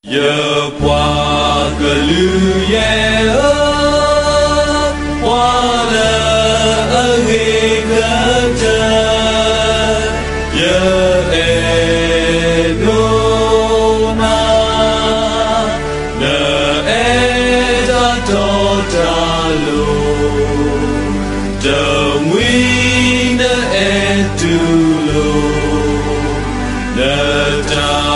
ယပှၤကလုာ်ယဲၢ်ဧၢ, ပှၤလၢအဂ့ၤကတၢၢ်, ယအဲၣ်ဒိးနၤ, နအဲၣ်တၢ်တီတၢ်လိၤ, တမှံၤနအဲၣ်တူၢ်လိာ် နတၢ်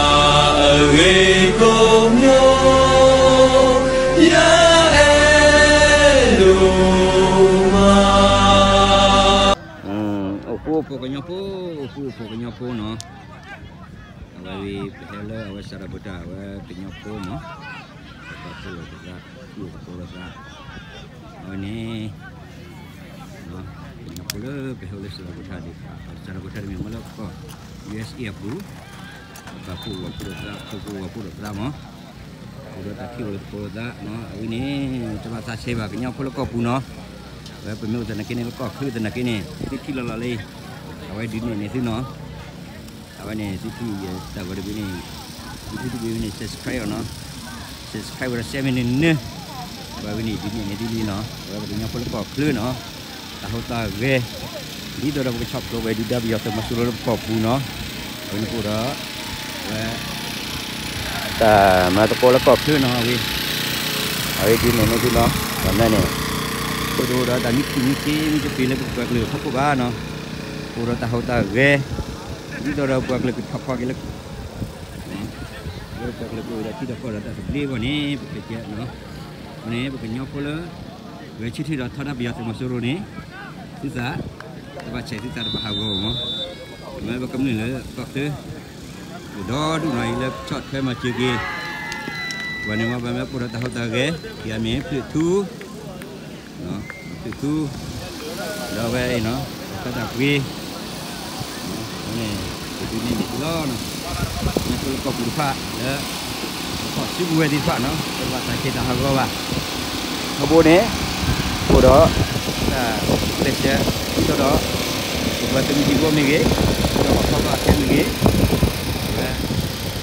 အဂ့ၤကိးမံၤ, ယအဲၣ်ဒိးမး. အိၣ်ဖှိၣ်ကညီဖိ, အိၣ်ဖှိၣ်ကညီဖိနီၤ, အဝဲပဟဲလၢအဝဲစးထီၣ်ပတၢ်အဝဲကညီဖိနီၤ, ပှၤဖှိၣ်လိာ်ပသး, ဖှိၣ်လိာ်သကိးလိာ်သး, အဝဲန့ၣ် ကညီဖိလၢပဟဲအိၣ်လၢစးထီၣ်ပတၢ်ဒံး, စးထီၣ်ပတၢ်တမ့ၢ်မ့ၢ်လၢကီၢ် ယူၢ်အ့းအ့း အပူၤ, ပှၤဖှိၣ်လိာ်ဖိလိာ်သး, ဖှိၣ်လိာ်ဖိလိာ်သးမး, အိၣ်ဒီးတၢ်ဖှိၣ်လိာ်သကိးလိာ်သး, အဝဲန့ၣ် တဘၣ်သးဆဲးဘၣ်ကညီဖိလၢကီၢ်ပူၤနီၤ, ဝဲပမ့ၢ်အိၣ်သနာ်က့န့ၣ် လၢကီၢ်ချၢသနာ်က့န့ၣ် သုထံၣ်လီၤလီၤလံ, အဝဲဒုးနဲၣ်န့ၢ်သုနီၤ. အဝဲန့ၣ် သုထံၣ်တၢ်ဂီၤတဘ့ၣ်န့ၣ်, သုထံၣ်တဘ့ၣ်န့ၣ် subscribe အီၤနီၤ, subscribe ဝဲဒၣ် share မ့ၢ်န့ၣ်နၢ, အဝဲန့ၣ် ဒုးနဲၣ်န့ၢ်သုလံနီၤ, အဝဲပကညီဖိလၢကီၢ်ချၢနီၤ, တၢ်ဟူးတၢ်ဂဲၤ, ဒ်သိးဒီးပကဆီၣ်ဖျိးဝဲဒုၣ်ဒါပယီၤသုးမီၤစိရိၤလၢပကီၢ်ပူၤနီၤ, အဝဲန့ၣ်အိၣ်ဒီး ဝဲ တၢ်မၤသကိးလၢကီၢ်ချၢနီၤ, အဝဲ အဝဲဒုးနဲၣ်န့ၢ်သုနီၤ, တၢ်မၤန့ၣ် အိၣ်ဒီးတၢ်မံခ့မံခ့မံတပ့ၤလၢပပှၤကလုာ်ဟီၣ်ခိၣ်ဘၣ်နီၤ, အိၣ်ဒီးတၢ်ဟူးတၢ်ဂဲၤ, ဒ်သိးဒီးပှၤကလုာ်ကထီၣ်ခီက့ၤလၢ လၢပှၤကလုာ်ကအိၣ်ဒီးထံဒီးကီၢ်ဒီးတၢ်သဘျ့အဂီၢ်န့ၣ် ပကျဲးစၢးနီၤ, အဃိန့ၣ် ပကညီဖိလၢ ဂဲၤဆၢထၢၣ်ဒီးထီဒါပယီၤသုးမီၤစိရိၤန့ၣ် သုသး တဘၣ်ဆဲးသုသးတဘၣ်ဟးဂီၤမး, မ့ၢ်ပကမျၢၢ်လၢကီၢ်ချၢ ဒီဒူၣ်နီၤအံၤလၢဆီၣ်ထွဲမၤစၢၤက့ၤ ပှၤန့ၣ်မ့ၢ်ပမ့ၢ်ပအိၣ်ဒီးတၢ်ဟူးတၢ်ဂဲၤ ယမ့ၢ်ဖျၢၣ်ထူ ဖျၢၣ်ထူ ဒီးဝဲအံၤနီၤ တၢ်ပှ့ၤ န့ၣ် ပဒုးနဲၣ်န့ၢ်သုလီၤနီၤ, မ့ၢ်ဖိလၢကီၢ်ပူၤတဖၣ်လၢ ကီၢ်စုကဝဲၤသ့ၣ်တဖၣ်နီၤ တဘၣ်သးဆဲးတၢ်ဟးဂီၤဘၣ်, အဃိန့ၣ် အိၣ်ဒီး တၢ်ကျဲးစၢး ဒ်သိးဒီး ပပှၤသုးမုၢ်သံၣ်ဘိမ့ၢ်ဂ့ၤ, ဒီးပှၤဖီၣ်ဘၣ်ခဲမ့ၢ်ဂ့ၤ, ဝဲ ပှၤဆၢက့ၤဝဲသ့ၣ်အဂီၢ်နီၤ, ကသံၣ်သရၣ်သ့, ကသံၣ်သရၣ်ဖိလိၤ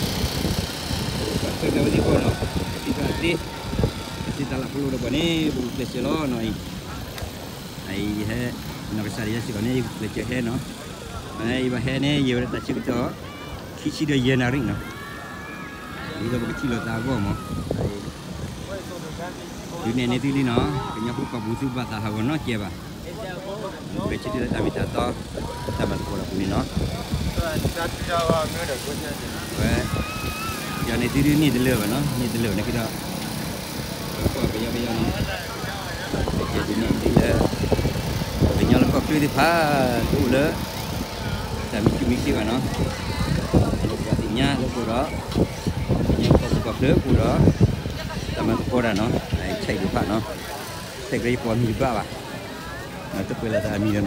ဒီးပှၤန့ၣ် ပကကျဲးစၢးလီၤနီၤအံၤ, အံၤယဟဲ နီၢ်ကစၢ်ဒၣ်ယဲစ့ၢ်ကီးန့ၣ် ယကကျဲးစၢးဟဲနီၤ, ယဘၣ်ဟဲန့ၣ် ယံာ်ဝဲဒၣ်တၢ်ဆၢကတီၢ် ခံဆံဒီးယဲၢ်နၣ်ရံၣ်နီၤ, ဒ်သိးပကထံၣ်လိာ်သးအဂီၢ်မး, ဒုးနဲၣ်န့ၢ်သုလံနီၤ, ကညီဖိကီၢ်ပူၤသုဘၣ်သးဟးဂီၤနီတစဲးဘၣ်, ဂဲၤဆၢထၢၣ်လၢတၢ်မ့ၢ်တၢ်တီ, တၢ်မၤသကိးဒီးပူၤန့ၣ်နီၤ, ဝဲ ယၤန့ၣ်သုဒုးန့ၢ်တလၢာ်ဘၣ်နီၤ, န့ၢ်တလၢာ်ဘၣ်န့ၣ်က့ဒီး ပကကွၢ်ပယီၤပယီၤနီၤ, ယဲဒုးနဲၣ်သုလၢ ကညီလၢကီၢ်ချၢသ့ၣ်တဖၣ် တအိၣ်လၢ တၢ်မံခ့မံခ့ဘၣ်နီၤ, လၢပှၤသ့ၣ်ညါလၢပအိၣ်ဒီး ကညီကီၢ်ပူၤကီၢ်ချၢပအိၣ်ဒီး တၢ်မၤသကိးတၢ်နီၤ, ဆဲးသ့ၣ်တဖၣ်နီၤ, ဆဲးကျဲယပှၤမံၤတဘၣ်ဘၣ်, တပှဲၤလီၤသးအမံၤလီၤနီ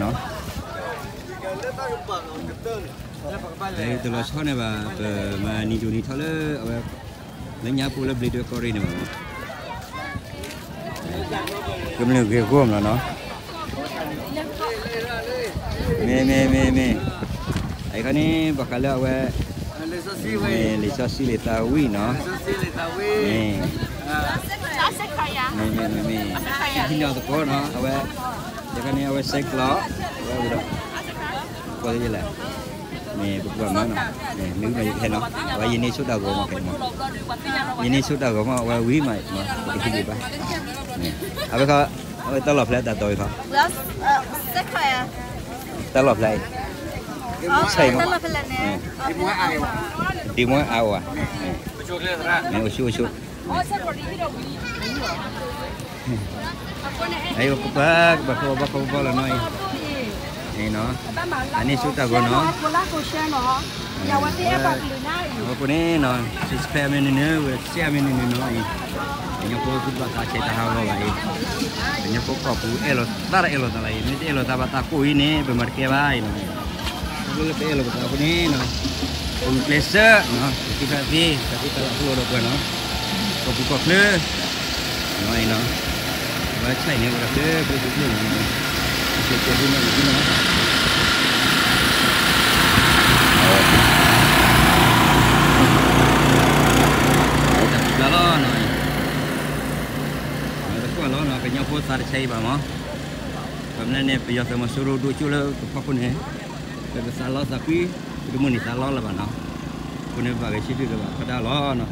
ၤ, တလီၤဆီန့ၣ်ဘၣ် ပမၤနံၤဒိၣ်နံၤထီလၢအဝဲ လၢညါဖိလၢဘျ့ဒွဲၣ်ကီၢ်ရ့ၣ်န့ၣ်ဘၣ်မး, ကမျၢၢ်ဂ့ၤဂီၢ်မးလီၤနီၤ, မ့ၢ် မ့ၢ် မ့ၢ် မ့ၢ်, အအံၤခီန့ၣ် ဘၣ်ဃးလၢအဝဲ လံာ်စီဆှံလံာ်သးဝံၣ်နီၤ, မ့ၢ် မ့ၢ် မ့ၢ် မ့ၢ် ဟံးန့ၢ်အီၤသကိးနီၤ, အဝဲ ယခါန့ၣ် အဝဲစဲးကျီး အဝဲဝံၤဒီး ကွၢ်လၢယလဲၣ်, မ့ၢ်ပကဘၣ်မၤနီၤ, မ့ၢ်မ့ၢ်ယဟဲနီၤ, အဝဲယန့ၢ်ဆိတၢ်ဂီၤမးခဲမး, ယန့ၢ်ဆိတၢ်ဂီၤမး အဝဲဝံၤမး ပကဟံးန့ၢ်ဘၣ်, အဝဲခီ အဝဲတၢ်လီၢ်ဖျဲးတၢ်တီၤအံၤခီ, တၢ်လီၢ်ဖျဲးအံၤ, ဆဲးမး, ဒ့မွဲအါဝဲ, မ့ၢ်အိၣ်ဆူၣ်အိၣ်ဆူၣ် အံၤ ပကပၤ ကဘၣ်ဖီဘၣ်ဖီဘၣ်လီၤနီၤအံၤ, အံၤနီၤ, အန့ၢ်ဆိတၢ်ဂီၤနီၤ, အဝဲပန့ၣ်နီၤ subscribe မ့ၢ်နုၤနုၤ ဝဲ share မ့ၢ်နုၤနုၤနီၤအံၤ, ကညီဖိသုတဘၣ်သးဆဲးတၢ်ဟးဂီၤဘၣ်အံၤ, ကညီဖိကီၢ်ပူၤအဲၣ်လိာ်သးတအဲၣ်လိာ်သးလီၤအံၤ, မ့ၢ်တအဲၣ်လိာ်သးဘၣ်သးကိးအံၤန့ၣ် ပမၤတကဲဘၣ်အံၤနီၤ, ခီဖျိလၢပအဲၣ်လိာ်ပသးအဃိန့ၣ်နီၤ ပကျဲးစၢးနီၤ ပသံသးသ့ တၢ်သ့တၢ်လၢ်ဖိဒီးပှၤနီၤ ကီၢ်ပူၤကီၢ်ချၢ နီၤအံၤနီၤ ဝဲဆဲးန့ၣ်ဝဲဒၣ်ဖျၢၣ်ဖျၢၣ်ဖျၢၣ်ဖျၢၣ်န့ၣ် ကကျဲးစၢးဒုးနဲၣ်န့ၢ်သုနီၤ အဝဲ သးတဆါအံၤဘၣ်မး, ပမ့ၢ်န့ၣ် ပယီၤသုးမီၤစိရိၤဒိကၠိလၢပဖီခိၣ်န့ၣ်, ပသးလီသးကွံ, ပတမုၢ်န့ၣ်သးလီလၢၤဘၣ်နီၤ, အဃိန့ၣ်ဘၣ်ဂဲၤဆၢထၢၣ်လၢၤဘၣ်ဖီဒါလီၤနီၤ,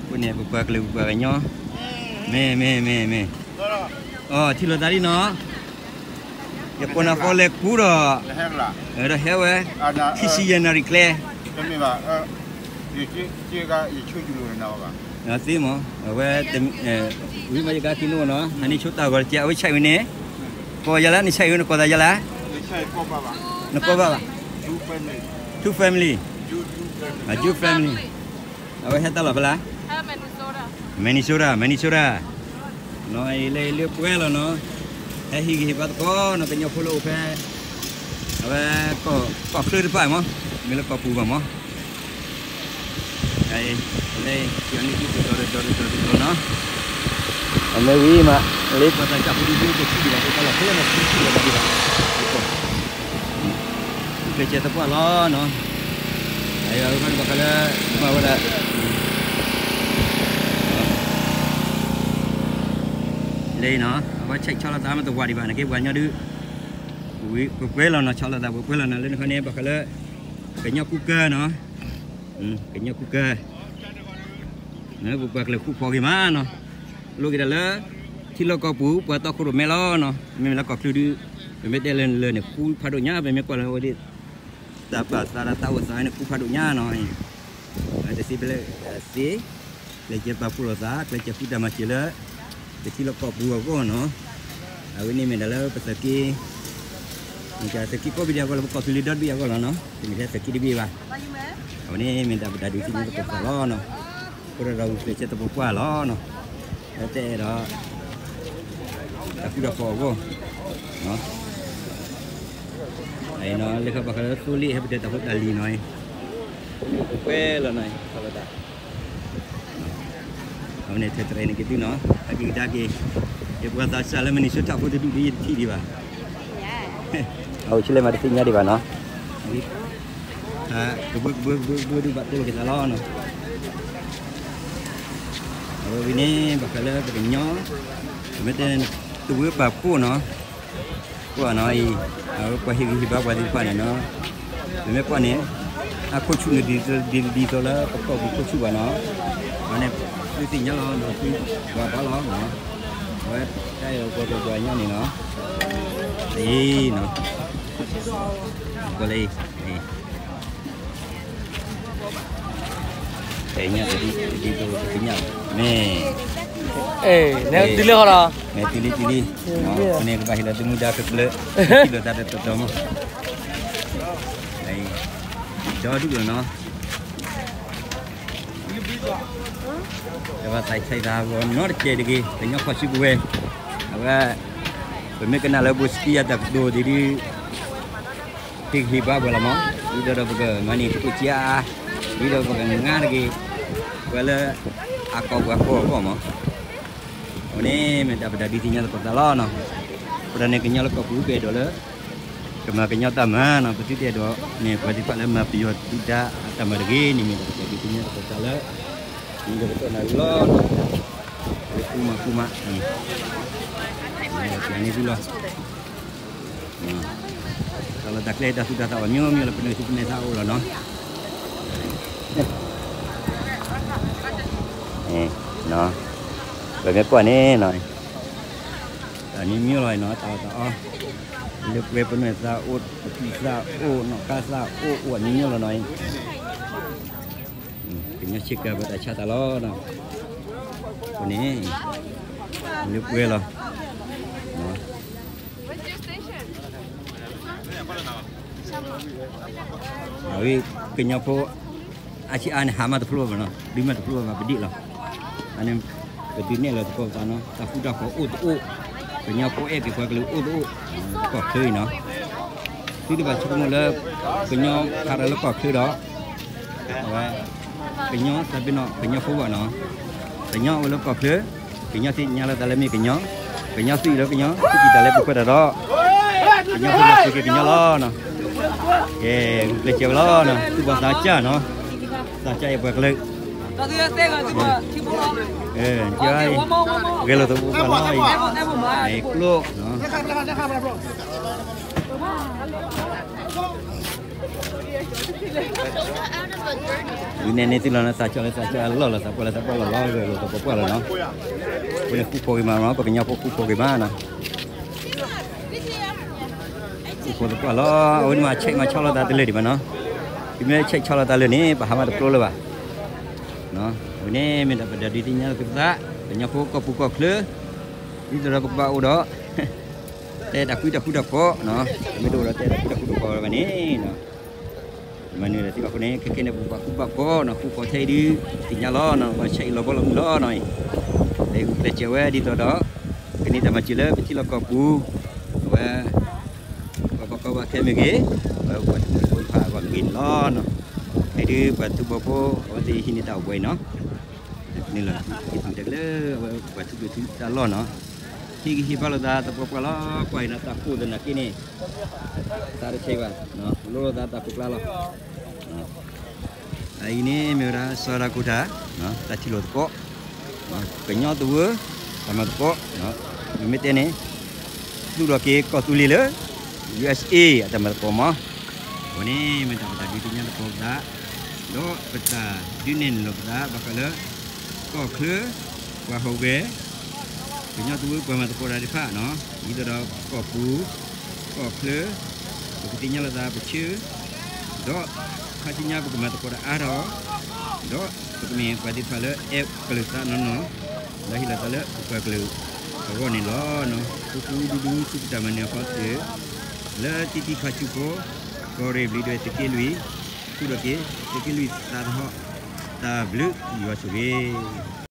အဃိန့ၣ် ပပှၤကလုာ်ပပှၤကညီ, မ့ၢ်မ့ၢ်မ့ၢ်မ့ၢ်, အီ ထံၣ်လိာ်သးလံနီၤ, ယကိးနၤဖီလဲၤကူဒီး, ဒီးဟဲဝဲ, ခံဆံယဲၢ်နၣ်ရံၣ်ကျဲ သ့မး, အဝဲ, ဝံၤမ့ၢ်ယကါက့ၤနအိၣ်နီၤ, ဟးန့ၢ်ဆိတၢ်ဂီၤတကဲး အဝဲဆဲးဝံၤန့ၣ်, ကိးယၤလၢနဆဲးဝံၤ နကိးသးယၤလၢ, နကိးဘၣ်ဘၣ်, two family, two family, family, အဝဲဟဲတၢ်လီၢ်ဖဲလဲၣ်, Minnesota, Minnesota, နီၤ အံၤလၢလၢပှဲၤလီၤနီၤ, ဟဲဟ့ၣ်ဂံၢ်ဟ့ၣ်ဘါသကိးနီၤ ကညီဖိလၢအိၣ်ဖဲ အဝဲ, ကီၢ်ချၢတဖၣ်မး, မ့ၢ်လၢကီၢ်ပူၤဘၣ်မး, လၢ, ဒီတဒီတဒီတဒီနီၤ, အမ့ၢ်ဝံၤမး, လၢပှၤသးစၢ်ဖိဒံဖိတထံၣ်ဒံးဘၣ် တၢ်လီၢ်ဖဲလၢနထံၣ်ဒံးဘၣ်ဒံးဘၣ်, ကျဲးစၢးသပှၢ်လီၤနီၤ, အဝဲဘၣ်ဃးလၢ, ဘၣ်ဝဲဒၣ် လၢနီၤ အဝဲဆဲးဆီလီၤသးမ့ၢ်တဝၤဒံးဘၣ် နက့ပှၤကညီဒုး, ပပှဲၤလီၤနီၤ ဆီလီၤသး ပပှဲၤလီၤနီၤ လၢနခီန့ၣ် ဘၣ်ဃးလၢ, ကညီကူကၢနီၤ, ကညီကူကၢ, ပပှၤကလုာ်ဃူဖိးက့ၤမးနီၤ, လိၣ်က့ၤဒၣ်လၢ, ထံလီၢ်ကီၢ်ပူၤ ပှၤတီခိၣ်ရိၣ်မဲလီၤနီၤ မ့မ့ၢ်လၢကီၢ်ချၢဒုး, ပမ့ၢ်တဲလၢလၢန့ၣ် ဃူဖးဒိၣ်ညါ ပမ့ၢ်ကွၢ်လၢအဝဲဒၣ် တၢ်ပာ်သးဒီးတၢ်အိၣ်သးန့ၣ် ဃူဖးဒိၣ်ညါနီၤ, တသ့ဖဲလဲၣ်သ့, ကျဲးစၢးပာ်ဖှိၣ်လိာ်သး ကျဲးစၢးဃုတၢ်မၤစၢၤလၢ, ပထံလီၢ်ကီၢ်ပူၤအဂီၢ်နီၤ, အဝဲန့ၣ်မ့ၢ်ဒၣ်လၢပသုးက့, မ့ၢ်တၢ်သုးက့ကိးဘ့ၣ်ဒံးအဂီၢ်လၢပကီၢ်သူလ့ၤဒီတဘ့ၣ်အဂီၢ်လီၤနီၤ တမ့ၢ်ထဲသုးက့တဘ့ၣ်ဘၣ်, အဝဲန့ၣ်မ့ၢ်တၢ်ပတၢ်ဒုးသ့ၣ်ညါသကိးသးလီၤနီၤ, အဃိဒီးဒီးဂုာ်ကျဲးစၢးသပှၢ်ပှၢ်လီၤနီၤ, လၢတအဲၣ်ဒိး တၢ်ဃူတၢ်ဖိးအဂီၢ်, နီၤ, လၢခီဘၣ်ဃးလၢသိလ့ၣ်ဟဲပတဲတၢ်ဖိတၢ်လံၤနီၤ, ပှဲၤလီၤနီၤ, အဝဲန့ၣ်ထဲတရံးန့ၣ်က့ၤသုနီၤ, ဟဲက့ၤကဒါက့ၤ, ယပှၤသးစၢ်လၢ Minnesota ဖိတဒူၣ်ဒ်ယတထံၣ်ဒံးဘၣ်, အအိၣ်ဆူလဲၣ်မးတသ့ၣ်ညါဒံးဘၣ်နီၤ, ကဘၢကဘၢကဘၢကဘၢဒုးဘၣ်တဲလိာ်က့ၤသးလီၤနီၤ, အဝဲဝံၤန့ၣ် ဘၣ်ဃးလၢပကညီ, ပမ့ၢ်တဲ, တဝၢပာ်ဖှိၣ်နီၤ, ပှၤနီၤအံၤ, အဝဲပှၤဟ့ၣ်ဂံၢ်ဟ့ၣ်ဘါပှၤသ့ၣ်တဖၣ်န့ၣ်နီၤ, ပမ့ၢ်ကွၢ်န့ၣ်, အခိၣ်ဆူၣ်န့ၣ် ဒ်သိးလၢပကီၢ်ပူၤခိၣ်ဆူၣ်ဘၣ်နီၤ, အန့ၣ်, သုသ့ၣ်ညါလီၤနီၤ သုပှၤဘၣ်လီၤ, အဝဲတၢ်အဲၣ်ဒိးပှၤပှၤပှၤညီန့ၣ်နီၤ, အံၤနီၤ, ကီၢ်လၢအံၤ, အံၤ ဖဲညါတဒ်, တဒ်သိးပကညၣ်, မ့ၢ်, တုၤလၢဟီဒီး, မ့ၢ်တုၤလံတုၤလံ, န့ၣ်ကဘၣ်ဟ့ၣ်လီၤသုမူဒါကကျၢၤ, ဟ့ၣ်လီၤသးတတီၤမး, ဒီဒူၣ်လီၤနီၤ, တဘၣ်သးဆံးသးဂီၤနီတစဲးတဂ့ၤ, ကညီဖီၣ်စုကဝဲၤ, အဝဲ, ပမ့ၢ်ကနၣ်လၢဘိစကံယၤတၢ်ကတိၤဒ်ဒုး ဟ့ၣ်ဂံၢ်ဟ့ၣ်ဘါပှၤလီၤမး, ဒ်သိးဒီးပကမၤန့ၢ်တအိၣ်ကါ, ဒ်သိးပကငါတဂ့ၤ, ပှၤလၢ, အကီၢ်ပှၤကီၢ်အဂီၢ်မး, အဝဲန့ၣ်မ့ၢ်တၢ်ပတၢ်ဒုးသ့ၣ်ညါသကိးသးလီၤနီၤ, အဃိဒီးန့ၣ်ကညီလၢကီၢ်ပူၤပအဲၣ်ဒိးလၢ, ကမၤကညီတၢ်မၤနီၤ ပသုတအဲၣ်ဒိး, န့ၣ်ပှၤသ့ၣ်တဖၣ်လၢမၤပယီၤဒုၣ်ဒါအတၢ်မၤတဂ့ၤန့ၣ် မ့ၢ်တၢ်ပတၢ်ဒုးသ့ၣ်ညါသကိးသးလၢ, မ့ၢ်ဒီးပတီၢ်နၢ်လီၤ, လၢကူမၤကူမး, န့ၣ်သုလီၤ တၢ်လီၢ်တၢ်ကျဲတၢ်သူၣ်တၢ်သးအီၤ မျိုးမျိုးလီၤ ပနုာ်သူၣ်ပနုာ်သးအိၣ်လီၤနီၤ, ပမ့ၢ်ကွၢ်န့ၣ်နီၤ, တၢ်မျိုးမျိုးလီၤနီၤ တၢ်လီၢ်တၢ်အီၣ်, လၢပှဲၤပနုာ်သးအိၣ် ပသးအိၣ် နီၣ်ခါသးအိၣ် အိၣ် မျိုးမျိုးလီၤနီၤ, ကညီဆ့ကၤပတၢ်ဆါသးလီၤနီၤ, အဃိန့ၣ်, လၢပှဲၤလီၤ အဝဲကညီဖိ, အဆံးအါန့ၣ် ဟးမးတဖျိဘၣ်နီၤ ဒုးမးတဖျိဘၣ် ပဒ့ၣ်လီၤ, အန့ၣ်, ပဒုးနဲၣ်လီၤသကိးသးနီၤ တၢ်ဃူတၢ်ဖိးအိၣ်တအိၣ်, ကညီဖိအဲၣ်က့ၤပှၤကလုာ်အိၣ်တအိၣ်, ကီၢ်ချၢအံၤနီၤ, သုတဘၣ်ဆိကမိၣ်လၢ, ကညီဖးဒီးလၢကီၢ်ချၢဒီး, အဝဲ, ကညီသးပ့ၤနီၣ် ကညီဖိဘၣ်နီၤ, ကညီအိၣ်လၢကီၢ်ချၢ, ကညီသ့ၣ်ညါလီၤသးလၢမ့ၢ်ကညီ, ကညီသုးလၢကညီ သုးကံၢ်တၢ်လဲပူၤကွံာ်တၢ်ဒီး, ကညီဖိမၤစၢၤက့ၤကညီလီၤနီၤ, ကဲ, ဂုာ်ကျဲးစၢးဝဲလီၤနီၤ သူၣ်ဘီၣ်သးစၢ်နီၤ, သးစၢ်အဲၣ်ပှၤကလုာ်, ဂဲၤလိာ်သပှၢ်ပှၢ်လီၤအံၤ, ကျိၣ်, ဝံၤန့ၣ်န့ၣ်သုလီၤန့ၣ် သးကၠီလၢသးကၠီအလီၢ်လီၤ သးပှၢ်လၢသးပှၢ်လီၤလီၤ ဂဲၤလိာ်သပှၢ်ပှၢ်လီၤနီၤ, အဃိန့ၣ်ဃူဖိးဂ့ၤမးနီၤ ပှၤကညီဖိဃူဖိးဂ့ၤမးနီၤ ဃူဖိးသပှၢ်လီၤ, အဝဲန့ၣ်မး check မၤဆီၣ်လီၤသးတလၢာ်ဒံးဘၣ်နီၤ, တုၤမ့ၢ် check ဆီၣ်လီၤသးလၢာ်န့ၣ် ပဟးမၤတကျိလၢၤဘၣ်, အဝဲန့ၣ်မ့ၢ်ဒၣ်ပတၢ်ဒုးသ့ၣ်ညါလိာ်သး, ပှၤကညီဖိကီၢ်ပူၤကီၢ်ချၢ, ဒ်သိးဒီးပကဘၣ်အိၣ်ဒီး တဲတၢ်ဃူတၢ်ဃူတၢ်ဖိး, ပမ့ၢ်တအိၣ်ဒီးတဲတၢ်ဃူတၢ်ဖိးတၢ်ဖိးဘၣ်န့ၣ် မၤနၢၤဒီးသုဘၣ်အဃိန့ၣ် ခဲခဲန့ၣ် ပကဘၣ်ဃူဘၣ်ဖိးနီၤ, ဃူဖိးထဲအံၤဒုး သ့ၣ်ညါလီၤနီၤ, ဘၣ်ဆဲးအံၤလီၤဘီလီၤမုၢ်လီၤနီၤအံၤ, လဲၤဂုာ်ကျဲးစၢးဝဲဒ်သိးဒီး ကန့ၢ်တၢ်မၤစၢၤလၢပထံလီၢ်ကီၢ်ပူၤ, အဝဲ ပှၤဘၣ်ကီဘၣ်ခဲမ့ၢ်ဂ့ၤ, အဝဲပှၤသုးဖိသ့ၣ်တဖၣ်အဂီၢ်မ့ၢ်ဂ့ၤန့ၣ်လီၤနီၤ, အံၤဒုးပှၤသုးဖိဖိ အဝဲသ့ၣ်ဟံးန့ၢ်တၢ်အိၣ်ဘှံးအံၤနီၤ, န့ၣ်လီၤ, ဟံးသုးတၢ်ကလၢ အဝဲပှၤသုးကျိၤသုးတၢ်လီၢ်နီၤ, ဟံးဂံၢ်ဟ့ၣ်ဘါလိာ်သးသပှၢ်ပှၢ်လီၤ, ကွၢ်အံၤနီၤ တၢ်ကိၢ်သနာ်က့န့ၣ် သးတဆဲးဘၣ်, လိၣ်လိာ်သးတၢ်ဖိကျါလီၤ. အအံၤန့ၣ်မ့ၢ်ဝဲဒၣ် စီၤရၤကူၤတၢ် တၢ်ထံၣ်လိာ်သကိး, ကညီသဝၢ တၢ်မၤသကိး, ပမ့ၢ်တဲန့ၣ် သူၣ်ထီၣ်က့ၤကီၢ်သူလ့ၤလၢ ယူႇအၢၣ်စ့ၣ် အတၢ်မၤသကိးမး, အဝဲန့ၣ်မ့ၢ်တၢ်ပတၢ်ဒုးသ့ၣ်ညါသကိးပသး, ဒီးပတၢ်ဒုးနဲၣ်လိာ်ပသး ဘၣ်ဃးလၢ ကီၢ်ချၢ ပှၤဟူးဂဲၤ ကညီသဝၢပှၤမၤသကိးတၢ်သ့ၣ်တဖၣ်နီၤ, ဒ်သိးဒီးကီၢ်ပူၤ ကီၢ်ချၢ ပကသ့ၣ်ညါလိာ်သးပဆၢ, ဒီးခါဆူညါပကမၤသကိးတၢ်အါထီၣ်, ဒီးပကမ့ၢ်ပှၤသ့ၣ်တဖၣ်လၢအဲၣ်ကလုၢ်သးနီၢ်နီၢ်, ဒီးဟ့ၣ်လီၤသးလၢပပှၤကလုာ်အဂီၢ်န့ၣ်လီၤ. ဃူဃူဒူဒူဆူပတၢ်မၤနၢၤအဖီတၢၢ်, လၢတံၤတံၤခါဆူဖိ, ကီၢ်ရ့ၣ်ဘျံးဒွဲၣ်သုးက့လွံၢ်, ဃူဒီးက့ၤသုးက့လွံၢ်သးတဟီၣ်, တၢ်ဘျုးယွၤဆိၣ်ဂ့ၤ